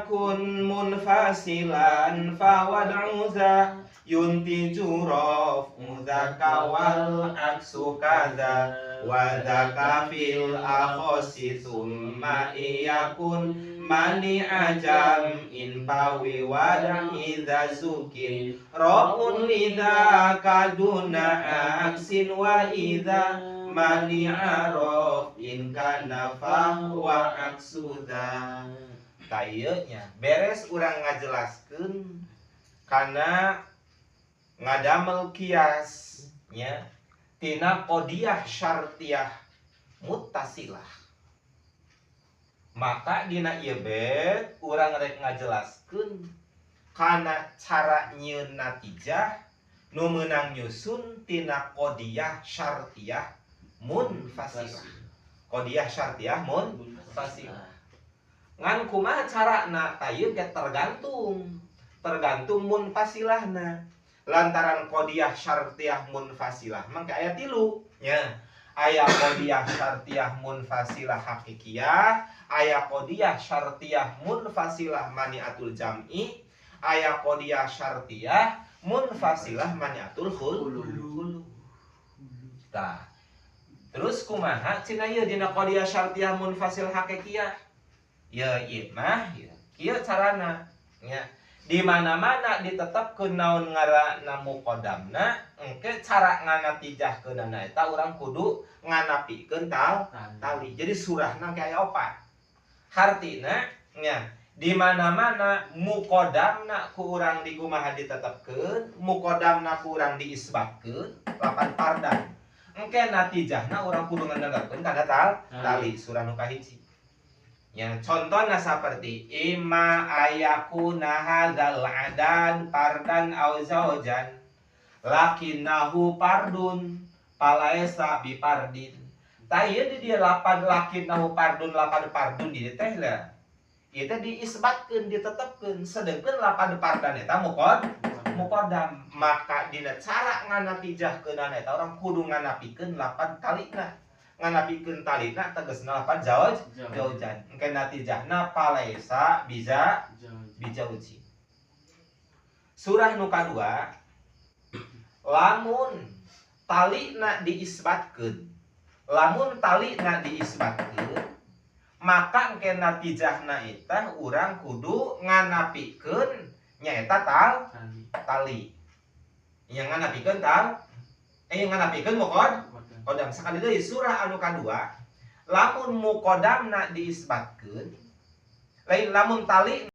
Yakun munfasilan fawad'u za yuntiju raf'u dzaka wal aksu kadza wa dzaka fil akhosi. Thumma iyakun mani'a jam'in pawi wad'i dza zukin raf'un lidzaka duna aksin wa idza mani'a raf'in kana fa wa aksu dza. Tah, ieu nya beres urang ngajelaskeun kana ngadamel kias nya tina qodiyah syartiyah muttasilah. Maka dina ieu bait urang rek ngajelaskeun kana cara nyieun natijah nu meunang nyusun tina qodiyah syartiyah munfasilah. Qodiyah syartiyah munfasilah ngan kumaha carana? Tah, ieu ge tergantung tergantung munfasilahna, lantaran qodiyah syartiyah munfasilah mangke aya tilu nya: aya qodiyah syartiyah munfasilah hakikiyah, aya qodiyah syartiyah munfasilah maniatul jam'i, aya qodiyah syartiyah munfasilah maniatul khulu. Tah, terus kumaha cenah ieu dina qodiyah syartiyah munfasil hakikiyah? Ya, ieu mah ya kieu carana nya: di mana-mana ditetapkeun naon ngaranna muqaddamna, engke cara nganatijahkeunana eta urang kudu nganapikeun tali. Jadi surahna engke aya opat. Hartina nya di mana-mana muqaddamna ku urang dikumaha ditetepkeun, muqaddamna ku urang diisbatkeun lapan fardan, engke natijahna urang kudu nganepkeun kana tali. Surah nu kahiji yang contohnya seperti imma ayakuna hadzal adad fardan aw zaujan lakinnahu fardun falaisa bifardin. Tah, ieu di dieu lapan lakinnahu fardun, lapan fardun di dieu teh lah ieu teh diisbatkeun, ditetepkeun, sedengkeun lapan fardan eta muqaddam. Maka dina cara nganatijahkeunana eta urang kudu nganapikeun lapan talina. Nganapikeun talina tegasna lapan zaujan, engke natijahna falaisa bisa bijauji. Surah nu kadua, lamun talina diisbatkeun, lamun talina diisbatkeun, maka engke natijahna eta urang kudu nganapikeun nyaeta tali yang nganapikeun nganapikeun muqaddam. Sakali deui, surah anu kadua, lamun muqaddamna diisbatkeun, lain lamun tali.